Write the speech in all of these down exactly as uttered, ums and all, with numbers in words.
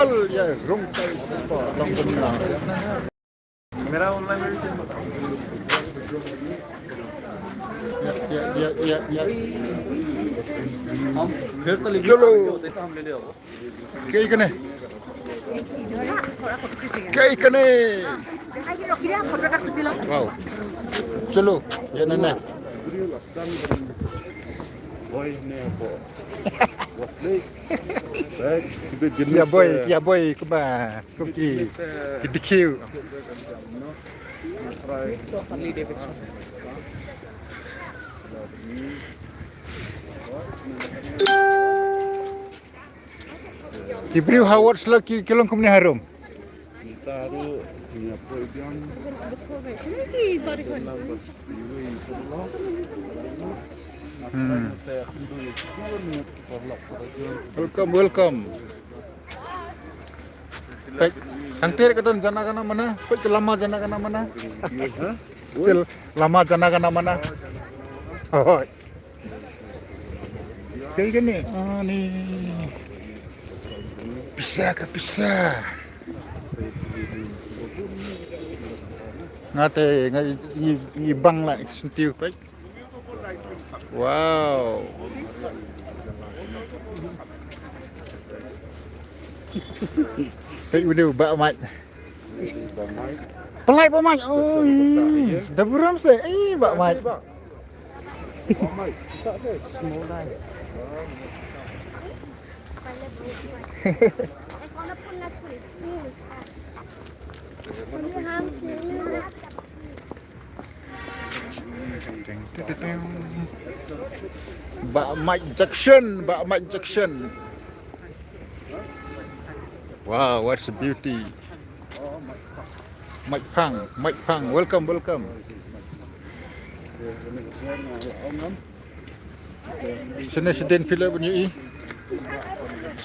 Ïa, rung kai sumpa, long kumna. मेरा ऑनलाइन में से। या, या, या, या, या। हम फिर तो लेके चलो। आएंगे, होते तो हम ले ले आओ। Kaei kane? Kaei kane? Wow. Chalo, ïa nana. Boy, ne, boy. What place? Right? Kita jenis, Ïa boy, eh, ïa boy, kumba, kumki, kita jenis, eh, kita B B Q. No? Try. Ki briew ha Watts Lake ki, ki long kumne harum. Kita harum, punya program. Hmm. Welcome, welcome. Peit, hangtei ka don Jana Gana Mana, peit ka lama Jana Gana Mana. Hah? Peit lama Jana Gana Mana. Hoi. Kaei kane? Ah, ni. Pisa ka pisa. Nga te, nga i, i, i bang la, syntiew, peit. Wow. Peit u dei u Bah Mike. Pynlait Bah Mike. Oh, da burom se. Eh, Bah Mike. Bah Mike Jackson, Bah Mike Jackson. Wow, what's a beauty. Mike Phang, Mike Phang, welcome, welcome. Shane shadien phi lah ban ïohi.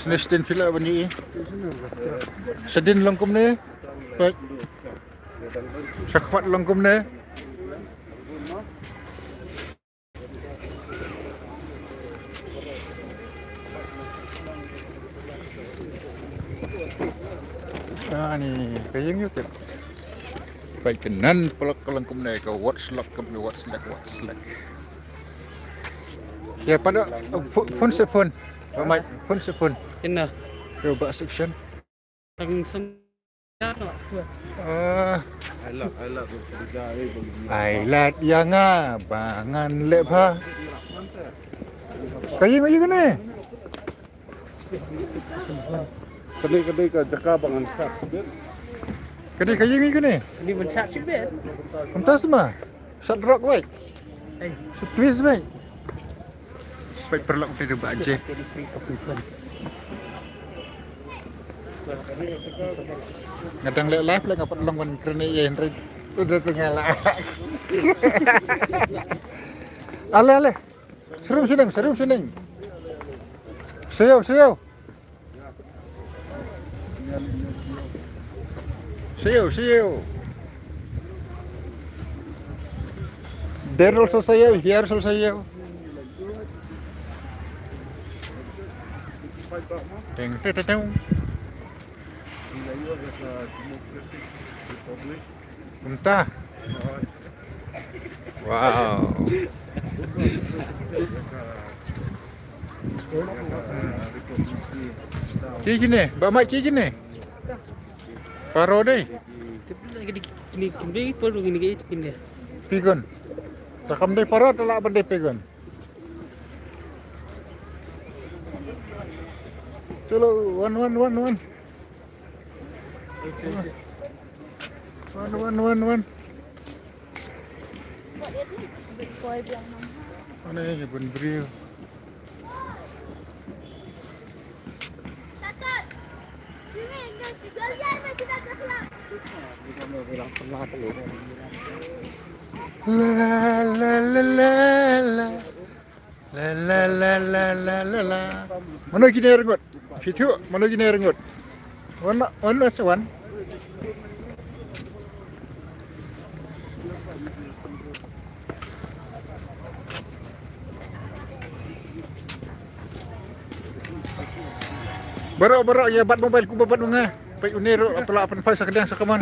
Shane shadien phi lah ban ïohi. Shadien long kumne. Peit. Sha khmat long kumne. Ani ka ïing ïoh tip. Peit ka nan paralok ka long kumne, ka Watts Lake kumne, Watts Lake, Watts Lake. Ïa pat da, pho-, phone se phone. Bah Mike, phone se phone. Kine. Ïa, Bah Section. Tang sem-, ïa, no, tu. Ah. Ai lad ïa nga ba ngan leh bha. Ka ïing aïu kane? Kane, kane ka jaka ba ngan sah. Kane ka ïing aïu kane? Kane ban sah shibit. Kumta sma. Sah rok wai. Ai. Sah twist wai. Peit paralok te ba je. Nga dang leh live leh nga pat long ban kren ïa hynrei. Udah tengah lah. Ale, ale. Serum sining, serum sining. Sayo, sayo. Sayo, sayo. There also sayo, here also sayo. Teng, teng, teng, teng. Kumta. Wow. Ki kine, ba mai ki kine. Paro dei. Ni kim dei paro ni ke pinde. Pigon. Ta kam dei paro ta la ban dei pigon. Chalo, wan, wan, wan, wan. Wan, wan, wan, wan. Wan, eh, bun briew. La, la, la, la, la. La, la, la, la, la, la, la. Mano kine rngut? Phi tip mano kine rngut? Wan, wan, wan, wan. Baroh, baroh ïa bat mobile kumba bat u nga. Peit une ruh la pynphai sa kadiang sa kamon.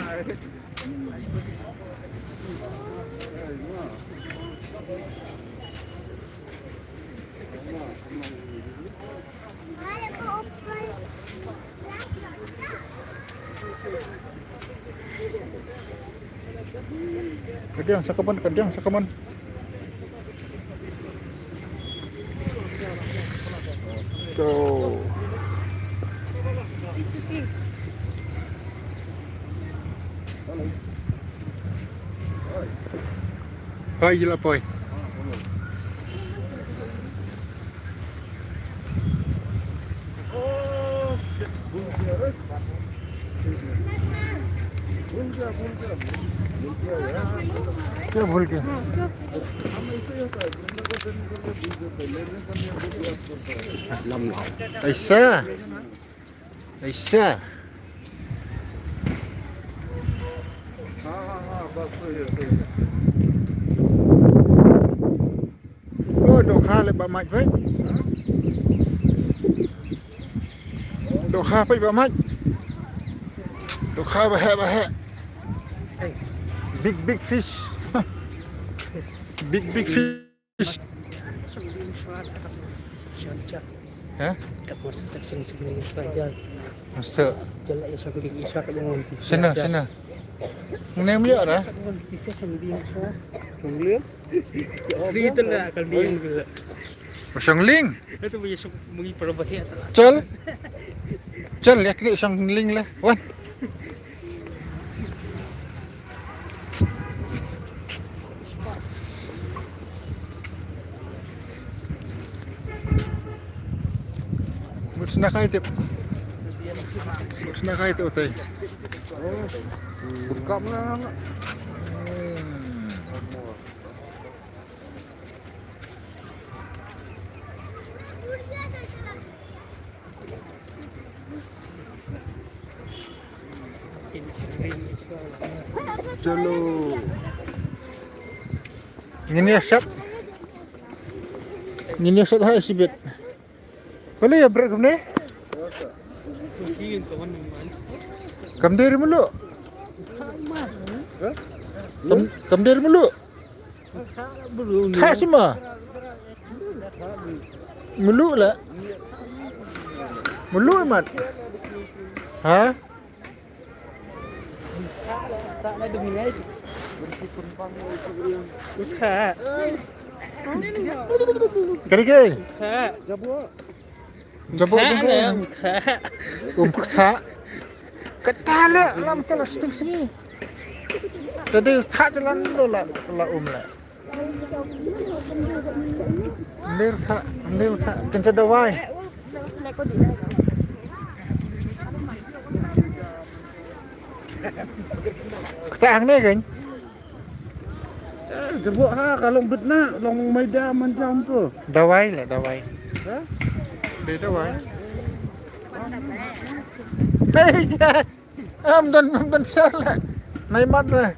Kadiang sa kamon, kadiang sa kamon. To. Hai, gila poi. क्या भूल गया? ऐसा, ऐसा। Oh, dohkha leh ba mach, peit. Dohkha, peit ba mach. Dohkha ba heh, ba heh. Big, big fish. Big, big fish. Ha? Mesti. Sana, sana. Ngene mi ora? Chungling. Ri tu lah, kal ling tu lah. Chungling. Itu punya suk-, mui perbahe tu lah. Chal. Chal, ïa kini chungling lah. Wan. Mut sna kai tip. Mut sna kai tip utai. Bekam lah. Chalo. Ngin ïa sat. Ngin ïa sat ha isi bit. Balei ïa brek kumne? Kam dei ri mulu. Kam, kam dei ri mulu. Tha sima. Mulu la. Mulu mat. Ha? Kari ke? Jabo. Jabo. Um kata. Kata la lam kala sting sini. Tadi tak jalan lo la, la um la. Ndir tha, ndir tha, kynja dawai. Kata hangne kan? Eh, jabo ha, ka long bit na, long maida man jam tu. Dawai la, dawai. Ha? Dei dawai. Hei, ya. Am don, am don besar la. Nai mat la.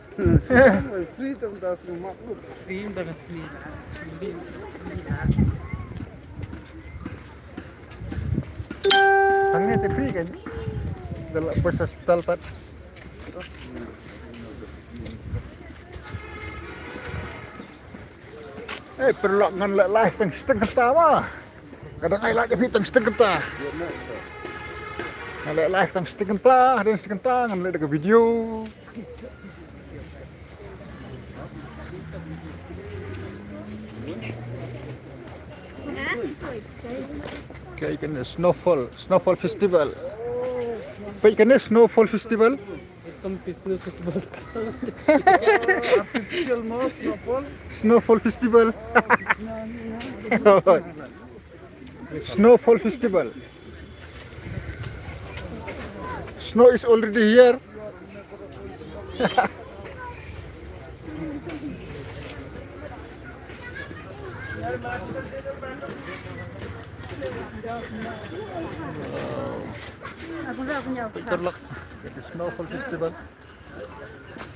Free tu dah semua mat tu. Free dah sini. Hangne te free kan? Dalam pos hospital pat. Eh, paralok, ngan leh live tang shiteng kynta ma. Ka dang ai lad ïa phi tang shiteng kynta. Ngan leh live tang shiteng kynta, hadien shiteng kynta ngan leh da ka video. Kaei kane, Snowfall, Snowfall Festival. Peit kane, Snowfall Festival. Welcome to Snow Festival. Artificial mo, snowfall. Snowfall Festival. Snowfall Festival. Snow is already here. Wow. Ito lang. Snowfall Festival.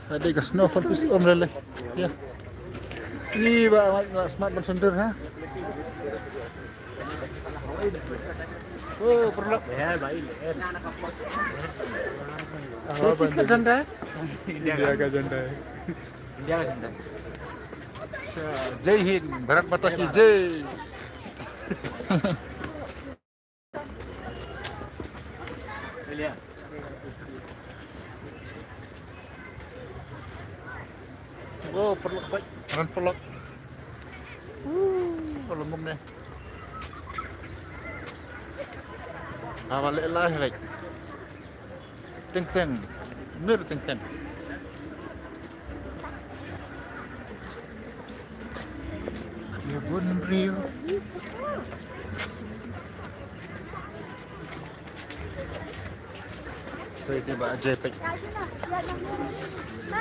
Ada ka Snowfall Festival, um, lele. Ya. Ini ba, ba, ba, smat ban sendur, ha? Oh, paralok. Leher, bhai, leher. Koi kiska jhanda hai? India ka jhanda hai. India ka jhanda hai. Jai Hind, Bharat Mata Ki Jai. Oh, paralok, bhai. Ngan paralok. Uh, paralok kumne. Haba leh lai, bhai. Teng teng. Mir teng teng. Ïa bun briew. Peit ïa Bah Jay, peit.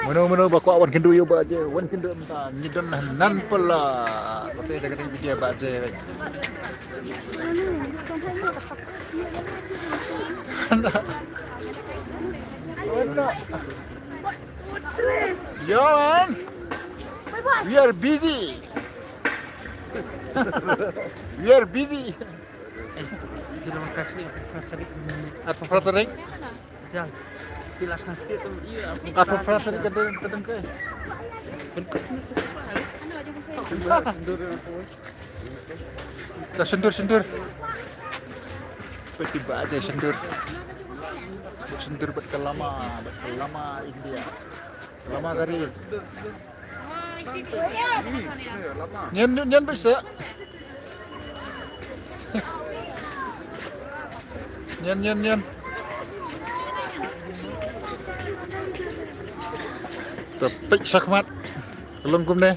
Mano mano ba kwah wan kynduh ïa Bah Jay, wan kynduh mynta, ngi don nan pala. Peit ïa ka dei video Bah Jay, peit. Yawn. We are busy. We are busy. Arphew phra tarik. Arphew phra tarik ka dei, ka dei ka. Ka syndur, syndur. Peit ïa Bah Jay syndur. Syndur bad ka lama, bad ka lama India. Lama gari. Nian, nian, nian, peit sa. Nian, nian, nian. Te peit shakhmat. Ka long kumne.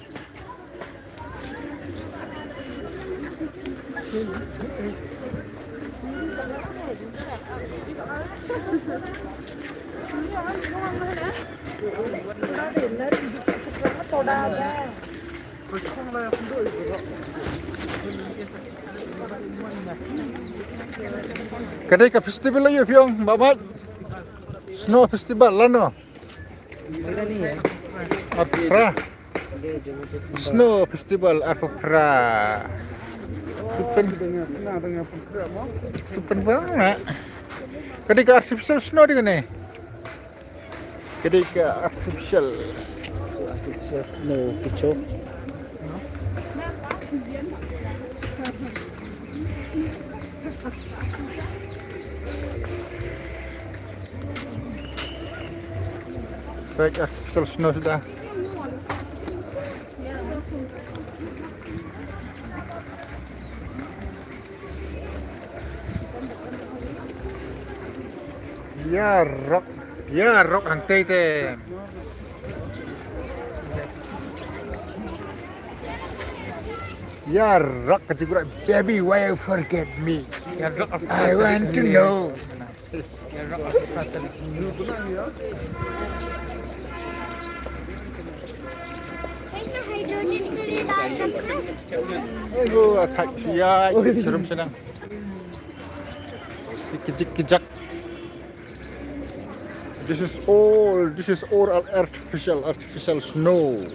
Ka dei ka festival aïu phi ong, Bah Mike? Snow festival lano? Arphew phra. Snow festival arphew phra. Supen. Supen ba nga. Ka dei ka artificial snow dei kane. Ka dei ka artificial. Artificial snow kecho. Peit, artificial snow suda. Ïarok, ïarok hangtei te. Ïarok ka jingkyrpad, baby, why you forget me? I want to know. Ayo, attack siya. Serum senang. Kejik-kejak. This is all, this is all artificial, artificial snow.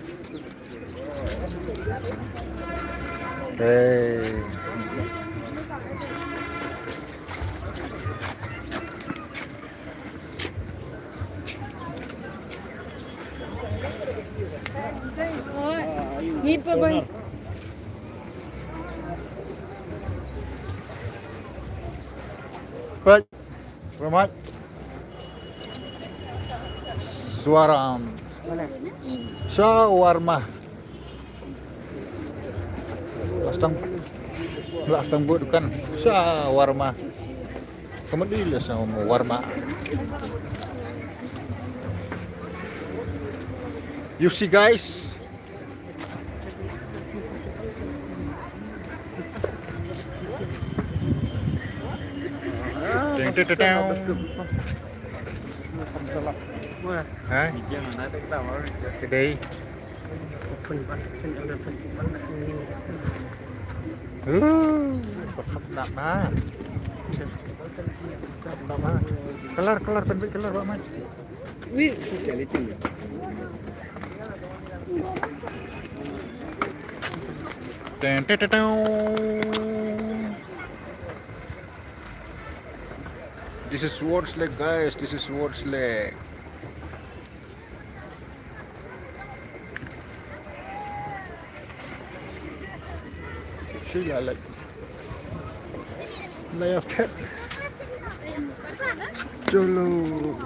Hey. Ni pa bai. Bai. Selamat. Suaram. Shawarma. Lastang, lastang bu dukan shawarma. Kemudian le shawarma. You see, guys. Ding, ding, ding, ding. Hai. Kedai. Uh, nak na. Nak na. Kelar, kelar, tembik kelar, Pak Mai. Wih. Teng, teng, teng, teng. This is Swartz Lake, guys. This is Swartz Lake. Sila lek. Lay of cat. Jolo.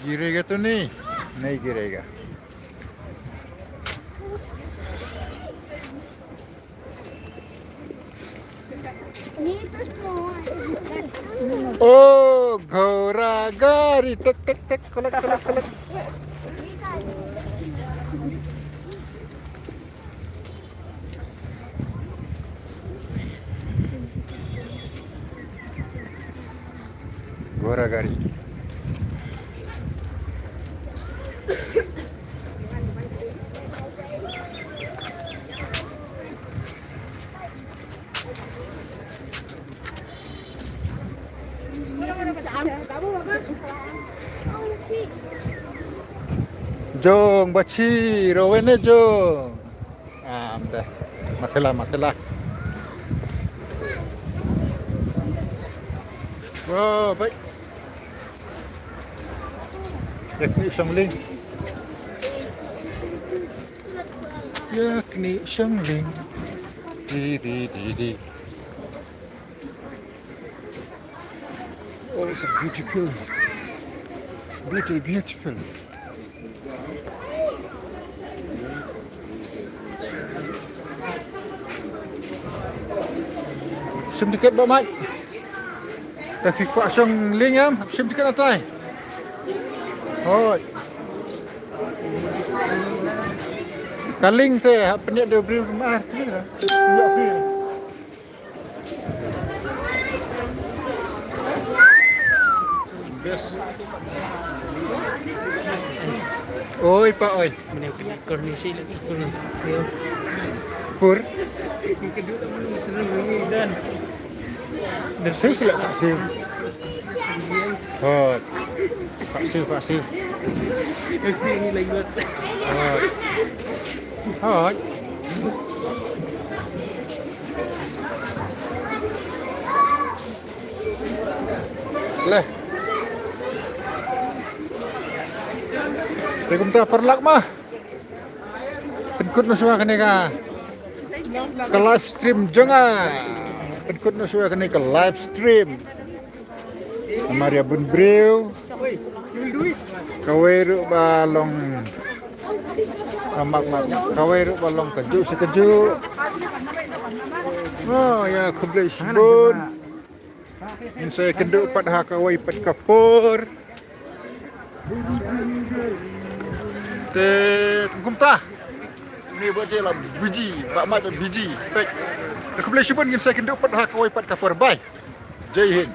Girega to nahi? Nahi girega. Oh, ghora gari. Tek, tek, tek. Kolek, kolek, kolek. Ghora gari. Jong, bachi, rawan ne jong. Ah, dah. Masalah, masalah. Wow, baik. Ïa knieh shong lieng. Ïa knieh shong lieng. Di, di, di, di. Oh, it's a beautiful. Beautiful, beautiful. Shim tiket, Bah Mike. Te phi kwah shong lieng em, shim tiket hatai. Hooid. Ka lieng te hap pynïoh da u briew, ma, phi. Best. Oi, pa, oi. Mane kena kor ni si lagi, kor ni sio. Pur. Yang kedua tak belum, senang lagi, dan. Dan sio sila tak sio. Hooid. Tak sio, tak sio. Yang si ni lagi buat. Hooid. Hooid. Leh. Te kumta paralok ma. Pynkut noh shuwa kane ka, ka live stream jong nga. Pynkut noh shuwa kane ka live stream. Namar ïa bun briew. Kawei ruh ba long. Ah, map, map. Kawei ruh ba long kajuh shi kajuh. Oh, ïa, khublei shibun. Ngin sa ïakynduh pat ha kawei pat ka por. Te kumta. Ni ba je la busy, ba ma busy. Pek. Te khublei shibun, ngin sa ïakynduh pat ha kawei pat ka por. Bye. Jai Hind.